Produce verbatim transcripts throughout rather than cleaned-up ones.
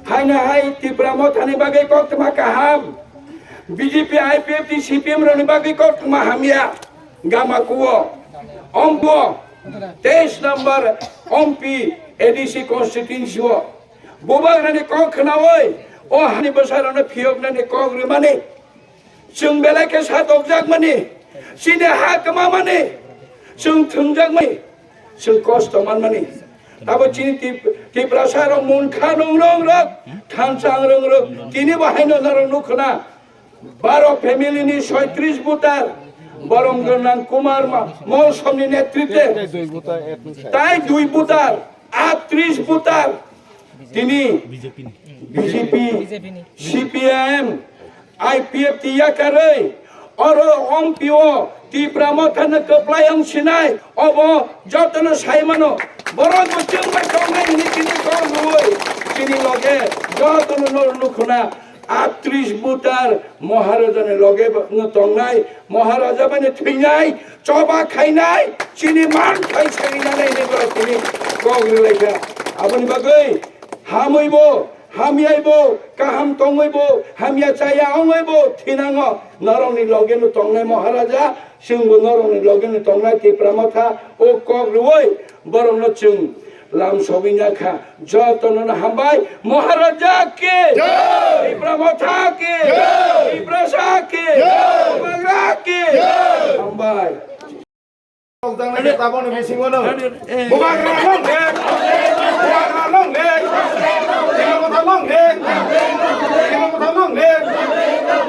Haino hai Tipra Mothani bagwi koktwma kaham, B J P, I P F T, C P M rokni bagwi koktwma hamya. Gamakuo, Ombo, teis number Ompi A D C constituency o. Bubagrani kok khnaui, o hani bwsarokno phiyoknani kok rwmani. Chwng belai khe satokjakmani, chini ha kwmamani, chwng thwngjakmani, chwng kosto manmani. Abo chini Tip-, Tiprasa rok munkha nungrung rok, thansa nungrung rok, tini bo haino norok nukhuna. Baro family ni soitris voter, Borom Gwnang Kumar Ma-, Molsomni netritwe. Tai dui voter, atris voter. Tini B J P, C P M, I P F T yakarwi oro Ompi o Tipra Mothano kwplai wng sinai, obo jotono sai mano. Borok bo chwng bai tongnai hwnwi tini kok rwui chini loge jotono nor nukhuna atris voter Maharajani loge no tongnai, Maharaja bani thwinai, choba khainai, chini man thai sarinani hinwi borok tini kok rwlaikha. Aboni bagwi hamwi bo, hamyai bo, kaham tongwi bo, hamya chaya wngwi bo thinango norokni loge no tongnai Maharaja, chwngbo norokni loge no tongnai Tipra Motha o kok rwui borokno chwng lam sogwi nakha. Jotono no hambai, Maharaja ki! Jai! Tipra Motha ki! Jai! Tiprasa ki! Jai! Bubagra ki! Jai! Hambai. Taboni bisingo no. Bubagra long live! Bubagra long live! Tipra Motha long live! Tipra Motha long live!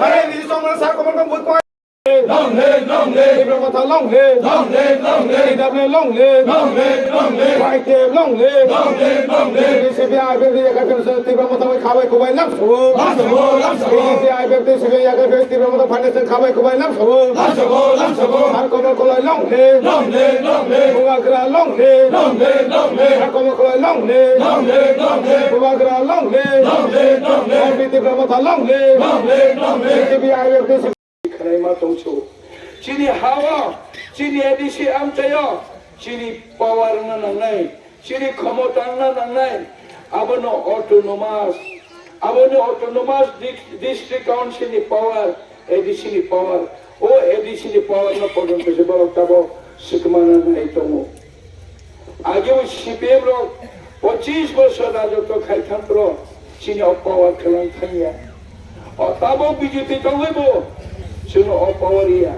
Hare ni somra sa komon kom bui Long live, long live. Tipra Motha long live. Long live, long live. T W long live. Long live, long live. Y T F long live. Long live, long live. B J P I P F T yakarwi Tipra Motha bai khabai khubai lam sabo. Lam sabo, lam sabo. B J P I P F T C P M yakarwi Tipra Motha finance khabai khubai lam sabo. Lam sabo, lam sabo. Sar Komol Koloi long live. Long live, long live. Bubagra long live. Long live, long live. Sar Komol Koloi long live. Long live, long live. Bubagra long live. Long live, long live. Ompi Tipra Motha long live. Long live, long live. B J P I P F T C P M khwnaima tongsu. Chini ha-o, chini A D C amchaio, chini power wngna nangnai, chini khomota wngna nangnai. Abono autonomous, aboni autonomous dis-, district council ni power, A D C ni power. O A D C ni power no porjonto se borok tabok swkmana nai tongo. Ageo C P M rok pochis bosor rajotwo khai thang phro chini o power khwlang thangya. O tabok B J P tongwi bo chwngno o power ya.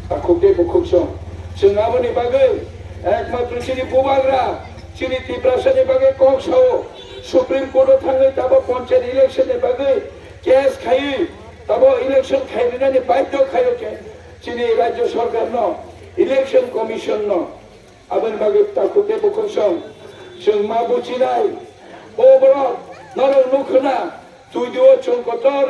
Takhuk tei bukhuk song. Chwng aboni bagwi ekmatro chini bubagra, chini Tiprasa ni bagwi kok sao. Supreme Court o thangwi tabok panchayat election ni bagwi case khaiwi tabok election khairwnani baidhyo khaio khe chini Rajya Sarkar no, Election Commission no. Aboni bagwi takhuk tei bukhuk song chwng ma buchinai. O borok norok nukhuna, studio o chwng kotor